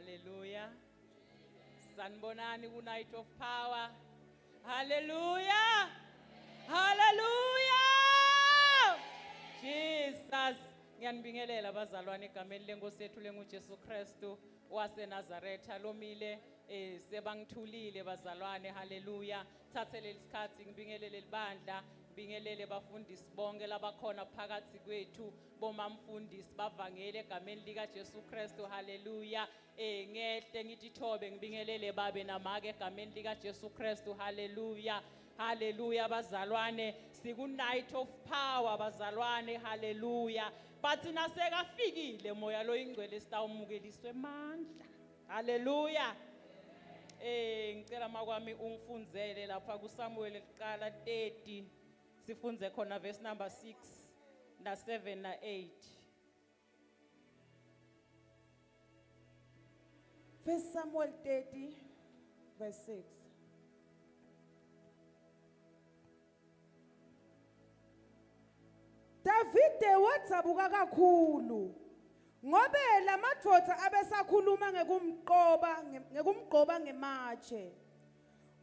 Hallelujah. Sanibonani ku Night of Power. Hallelujah. Hallelujah. Jesus. Ngiyanibingelela bazalwane egameni lenkosi yethu lenguJesu Kristu waseNazaretha lomile eh sebangithulile bazalwane haleluya thathe leli sikhathi ngibingelele libandla ngibingelele bafundisi bonke labakhona phakathi kwethu bomamfundisi bavangeli egameni likaJesu Kristu haleluya eh ngehle ngithi thobe ngibingelele babe namake egameni likaJesu Kristu haleluya haleluya bazalwane siku night of power bazalwane haleluya bathi nasekafikile moya loyingcwele sitawumukeliswe emandla haleluya eh ngicela makwami ungifundzele lapha kuSamuel liqala 30 Sifunze khona verse number 6 na 7 na 8. First Samuel 30 verse 6. Davide wadzabuka kakhulu ngobe lamadvodza abesakhuluma ngekumqoba ngekumgqoba ngematshe.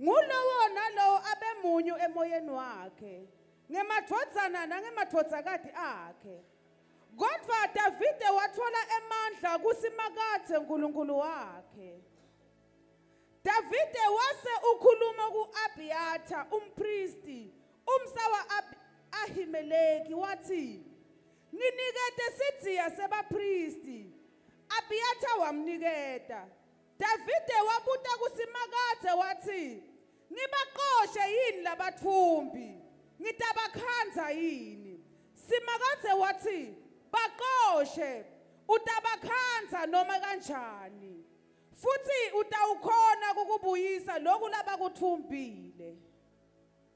Ngulowo nalowo abemunyu emoyeni wakhe, ngemadvodzana nangemadvodzakati akhe. Kodvwa Davide watfola emandla kuSimakadze Nkulunkulu wakhe. Davide wase ukhuluma ku-Abiyatha umphristi, umsa wa-Ahimeleki, watsi, Nginikete sidziya sebaphristi. Abiyatha wamniketa. Davide wabuta kuSimakadze watsi, Ngibaqoshe yini labatfumbi? Ngitabakhandza yini? Simakadze watsi, Baqoshe, utabakhandza noma kanjani. Futsi utawukhona kukubuyisa loku labakutfumbile.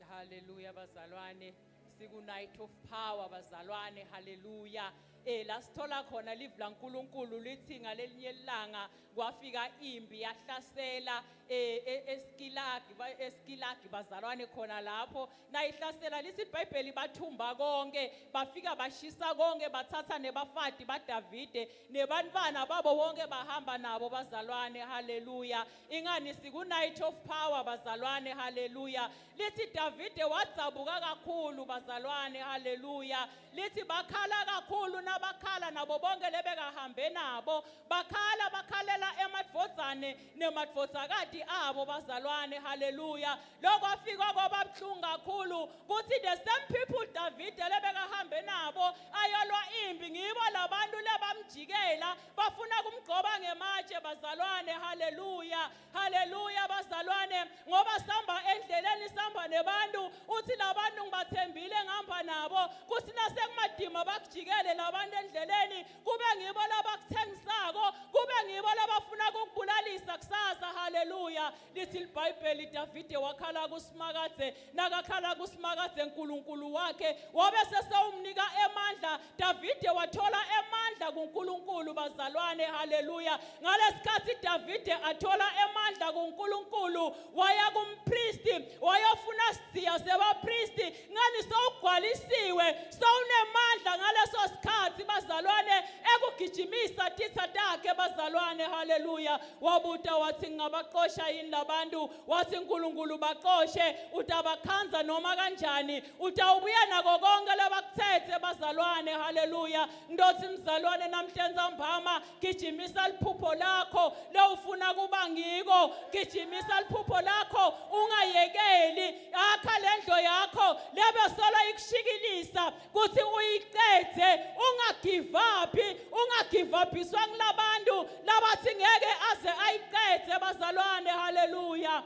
Hallelujah bazalwane siku night of power bazalwane hallelujah eh la sithola khona live laNkuluNkulu lithi ngalelinye ilanga kwafika impi yahlasela eh, eh, eSkilagi eSkilagi bazalwane khona lapho nayihlasela lithi iBhayibheli bathumba konke bafika bashisa konke bathatha nebafati baDavide nebantwana babo bonke bahamba nabo bazalwane haleluya ingani siku night of power bazalwane haleluya lithi Davide wadzabuka kakhulu bazalwane haleluya lithi bakhala kakhulu nabakhala nabo bonke lebekahambe nabo bakhala bakhalela emadvodzane nemadvodzakati abo bazalwane haleluya lokwafika kwaba buhlungu kakhulu kuthi the same people Davide lebekahambe nabo ayolwa impi ngibo labantu lebamjikela bafuna kumgcoba ngematshe bazalwane haleluya haleluya bazalwane ngoba sihamba endleleni sihamba nebantu uthi labantu ngibathembile ngihamba nabo kuthi nasekumadima bakujikele labantu endleleni kube ngibo labakuthengisako kube ngibo labafuna kukubulalisa kusasa haleluya lithi libhayibheli Davide wakhala kusimakadze nakakhala kusimakadze uNkulunkulu wakhe wabe sesewumnika emandla Davide wathola emandla kuNkulunkulu bazalwane haleluya ngalesikhathi Davide athola emandla kuNkulunkulu waya kumpristi wayofuna sidziya sebapristi ngani sowugcwalisiwe sowunemandla ngaleso sikhathi bazalwane ekugijimisa titha takhe bazalwane haleluya wabuta wathi ngingabaqosha yini labantu wathi uNkulunkulu baxoshe utabakhanza noma kanjani utawubuya nako konke labakuthethe bazalwane haleluya ndothi mzalwane namhlanje ntambama gijimisa liphupho lakho lewufuna kuba ngiko gijimisa liphupho lakho ungayekeli akha lendlo yakho lebe solo ikushikilisa kuthi uyiqede ungagive up ungagive upiswa kulabantu labathi ngeke aze ayiqede bazalwane haleluya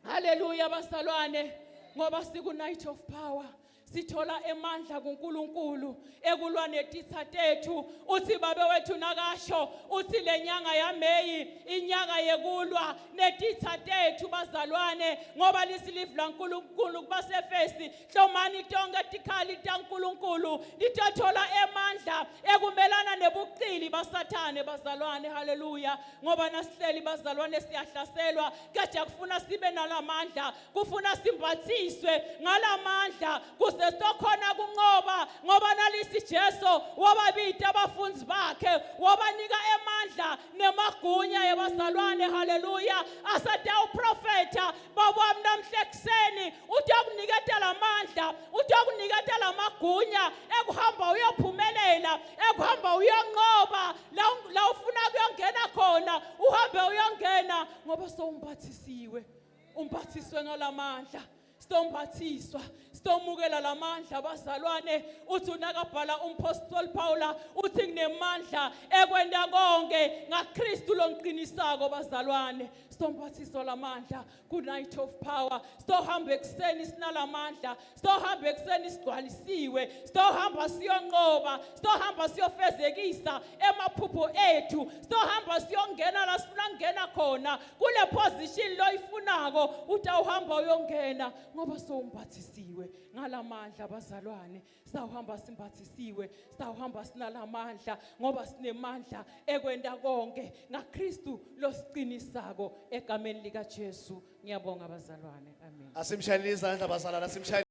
haleluya bazalwane ngoba siku night of power sithola emandla kuNkulunkulu ekulwa netitha tethu uthi babe wethu nakasho uthi lenyanga yaMeyi inyanga yekulwa netitha tethu bazalwane ngoba lisilivu laNkulunkulu kubasefesi hlomani tonke tikhali taNkulunkulu nitothola emandla ekumelana nebuqili basathane bazalwane haleluya ngoba nasihleli bazalwane siyahlaselwa kade kufuna sibe nalamandla kufuna simbathiswe ngalamandla kuze sizokhona kunqoba ngoba nalisi Jesu wababita abafundi bakhe wabanika emandla lamandla nemagunya yebazalwane haleluya asetawuprofetha baba wami namhla ekuseni utakuniketa lamandla utakuniketa lamagunya ekuhamba uyophumelela ekuhamba uyonqoba la la ufuna kuyongena khona uhambe uyongena ngoba sowumphathisiwe umphathiswe ngalamandla Sitomphathiswa, sitomukela lamandla bazalwane. Uthi unakabhala umpostoli Paula uthi nginemandla ekwenta konke ngaKristu longiqinisako bazalwane. Sitomphathiswa lamandla ku night of power. Sitohamba ekuseni sinalamandla, sitohamba ekuseni sigcwalisiwe, sitohamba siyonqoba, sitohamba siyofezekisa emaphupho ethu, sitohamba siyongena la sifuna kungena khona. Kule position loyifunako utawuhamba uyongena ngoba sowumbathisiwe ngalamandla bazalwane. Sawuhamba simbathisiwe, sawuhamba sinalamandla ngoba sinemandla ekwenta konke ngaKristu losiqinisako egameni likaJesu. Ngiyabonga bazalwane. Amen. Asimshayeleni izandla bazalwane, asimshayeleni.